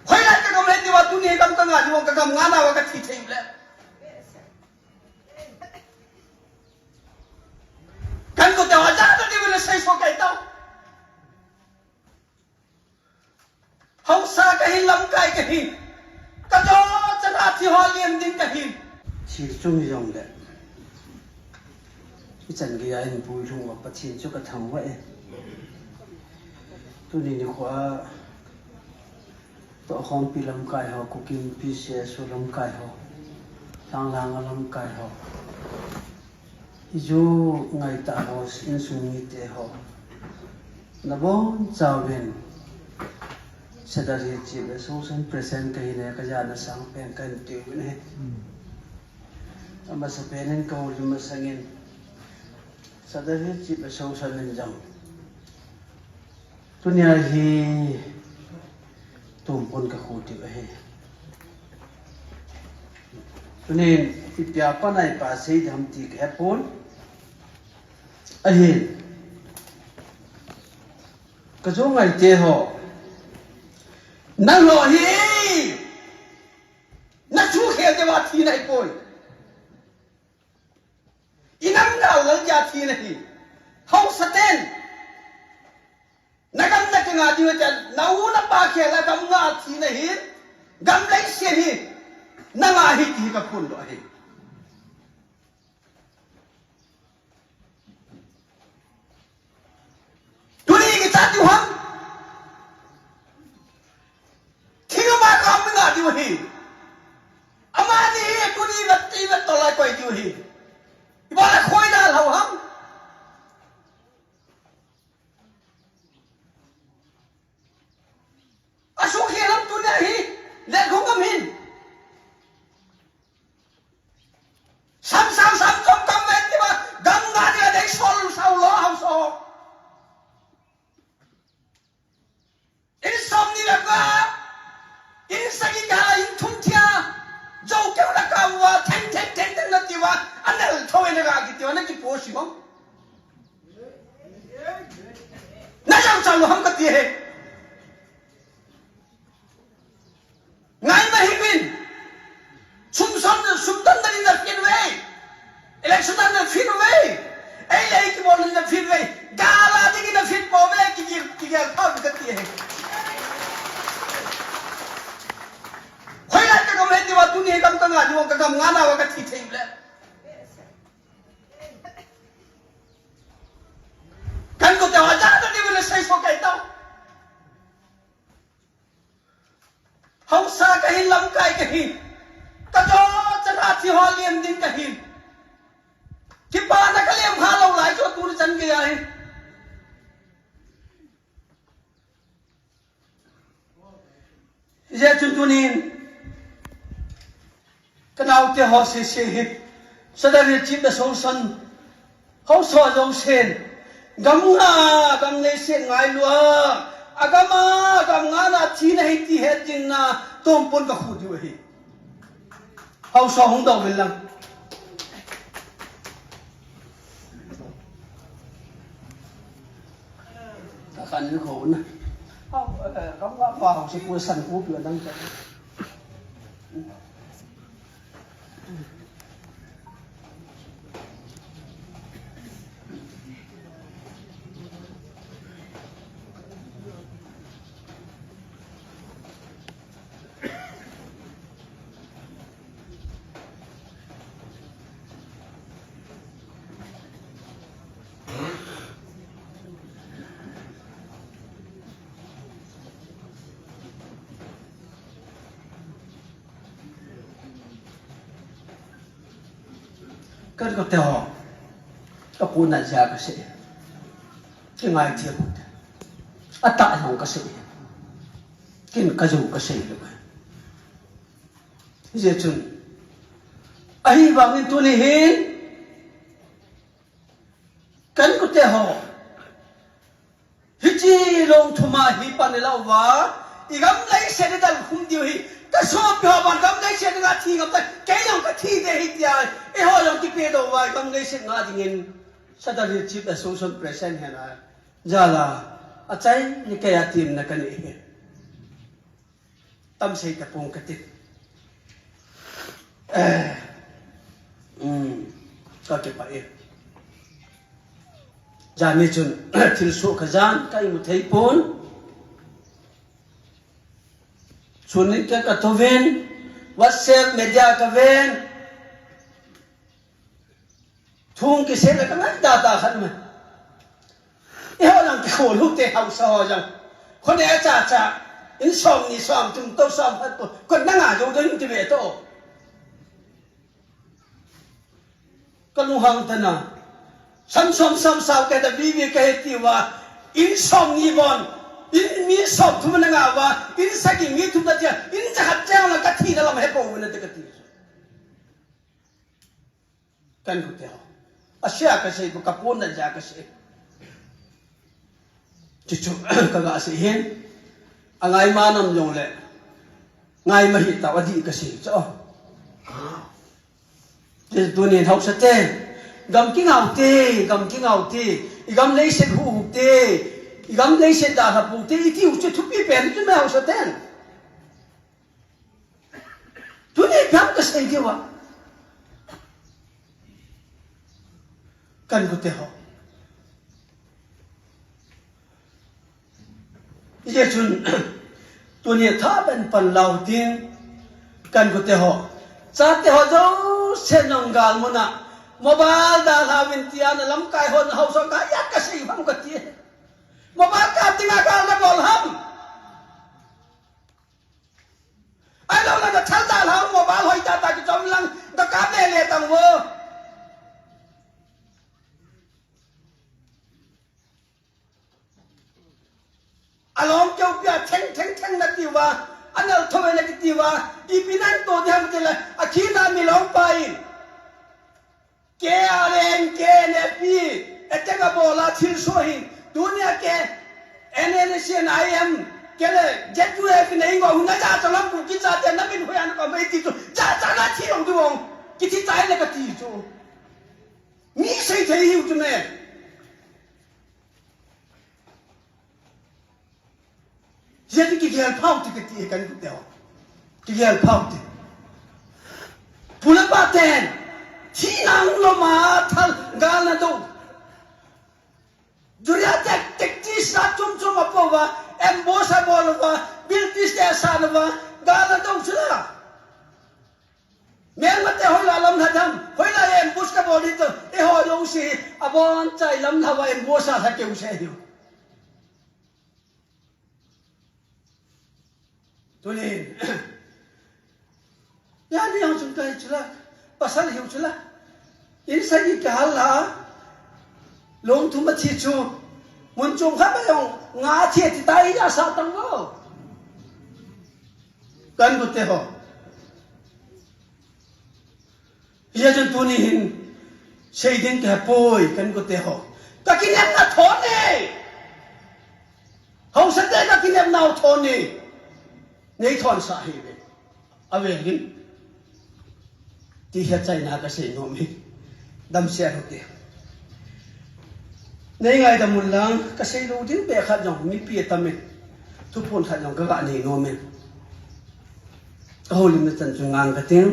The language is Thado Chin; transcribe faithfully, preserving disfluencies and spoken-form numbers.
Hoilai ka gam le diu a, tuni gam ka nga diu a, ka gam nga nau a ka thi thei le. Kan ko te wa ja ta diu le sei so kai tau. Haosa kahin, lamkai kahin. Ka jo chana thi ho liam ding kahin. Thil chung jong le. Ichan geiya in pui lhung uva Pathen chu ka thangvah e. Tuni nikho a tohkhompi lamkai ho, Kuki Inpi C S O lamkai ho, Lhanglhang a lamkai ho, iju ngaitah ho, insung mite ho, nabonchauvin Sadar Hills Chief Association President kahin e, ka jana sangpen kahin tiuvin ahi. Amasapen in ka houlim masangin Sadar Hills Chief Association in jong tunia hi tumpon ka khuti ahi. Tunin ipia panai pa sei dam ti ka hepon. Ahin, ka jo ngaite ho, nangho hi na thu khel te va thi na hi poi. I nam nau lal kia thi na hi. Haosa ten na gam na kinga diu tia, na u na pa khel a gam nga thi na hi. Gam lei se hi na nga hi ti ka phun do hi. Tuni kicha diu ham? Thina ma kam nga diu hi. Amani hi tuni vet ti vet tolai koi diu hi. Ibola khoi da lau ham? Asu khi lam tuni hi. Le khong kam hin. Sam, sam, sam, sam, sam, vet ti ba, gam nga dia dei sol, sau lo, hau so. In som ni la ka, in sagi ka, in thum thia, jo keu la ka wa, theng, theng, theng, theng na ti wa, anel thoi na ka ki ti wa, na ki po si mo. Na jang chang lo ham ka ti he. Ngai ma hi min. Sum son, sum don na ni na fin ve. Election na na fin ve. Ei le ki bol na fin ve. Gala di ki na fin po ve ki ki ki ki pa ka ti he. Hoilai ka gam le diu a tuni gam ka nga diu a ka gam nga nau a ka thi thei le. Kan ko te wa ja ta diu le sei so kai tau. Haosa kahin, lamkai kahin. Ka jo chana thi ho liam ding kahin. Kipana ka liam kha lou lai chu tuni chan geiya hi. Hijeh chun tunin ka naote ho sese hi Sadar Hills Chief Association haosa jousen gam nga, gam leiset ngailua, agam a, gam nga na thi na hi ti het ding na tumpon ka khu diu ahi. Haosa hung dou uvin lang. Ka kan ni ko na. Hau, eh, kam ka pa hau si pu san ku pi dang ka. Ka, ka te ho. Ka pu na ja ka sei. Ki ngai thei pu te. Ata jong ka sei. Kin ka jong ka sei lo. Hijeh chun. Ahivangin tuni hin. Kan ko te ho. Hiche long thum a hi pan i lau va, i gam leiset i dal khum diu hi, ka sopi ho ban gam leiset nga thi ngam tai, kei jong ka thi ding ahi tia, eiho jong kipe dou va, i gam leiset nga dingin, Sadar Hills Chief Association President hina, jala, Achai ni kei a temna kanei hi. Tam sei tapong kati. Eh, um, kakipah e. Jani chun thilsoh kajan ka imu thei pon. Chunin ka, katouvin, WhatsApp media kaven. Thung kisei le kangai tata khat mai. Eiho lang kikhol u te haosa ho jong. Khonei chacha. In som ni som thum to som phat to. Kon nanga jo ding ti ve to. Kalunghang tana. Sam som sam sao kei ta vivi kahi tiuva. In som ni bon. In mi som thum nanga uva. In sagi mi thum na tia. In jakhat chang la kathi na lam he po na te kati. Kan gu te ho. Asia kasei, kapon na ja kasei. Chuchu, kaga sei hin. Angai ma nam jong le. Ngai ma hi ta adih kasei cho. Te tunin haosa te. Gam kingau te, gam kingau te. I gam leiset hu hu te. I gam leiset da ha pu te. I tiu chu thupi pen chu me haosa ten. Tuni pam kasei diu a. Kan gu te ho. Ijeh chun, tuni tha ben pan lau tin, kan gu te ho. Chate ho jouse nong gal muna, mobile dalha uvin tia na lamkai hon haosa ka ya kasei ham kati. Mobile ka tinga gal na bol ham. Ahilou le na thal dalha mobile hoi tata kichom lang, na ka le le tang vo. Along keu pia theng theng theng na tiuva, anal thove na kitiuva, ipi nan to di ham tile, akhina mi long pa in. K R N, K N A P, attack abol a thilsoh hin, tunia ke, N N C and I M, kele, Z U F in a ingo, huna ja chalam pu kicha te na min hoiya na ka mai ti chu, ja cha na thi long du ong, kithi chai le kati chu. Mi sei thei hiu chu me. Jia ti kigel phau ti kati e kan gu te ho. Kigel phau ti. Pu le pa ten. Thi nang lo ma thal gal na do. Juria tek tek ti sa chom chom a po va. Em bo sa bo lo va. Bil ti sa sa lo va. Gal na do sila. Mel mate hoila lam na dam. Hoila em bus ka bo di to. E ho yo si. Abon chai lam na va em bo sa sa ke u se hiu. Tunin. Ya ni hong chung kai chula. Pasal hiu chula. In sa ni ka hala. Long thum a thi chu. Mun chung kha ba yong nga thi ti tai ya sa tang lo. Kan gu te ho. Hijeh chun tuni hin sei ding kahe poi kan gu te ho. Ka kinepna thon e. Haosa te ka kinepna u thon e. Nei thon sa hi ve. Ave hin. Ti hi achaina ka sei nom hi. Damsel u te. Nei ngaidam un lang ka sei lou ding beh khat jong mipi atam in. Thuphon khat jong ka ga nei nom in. Ka houlimna chan chu ngang ka ting.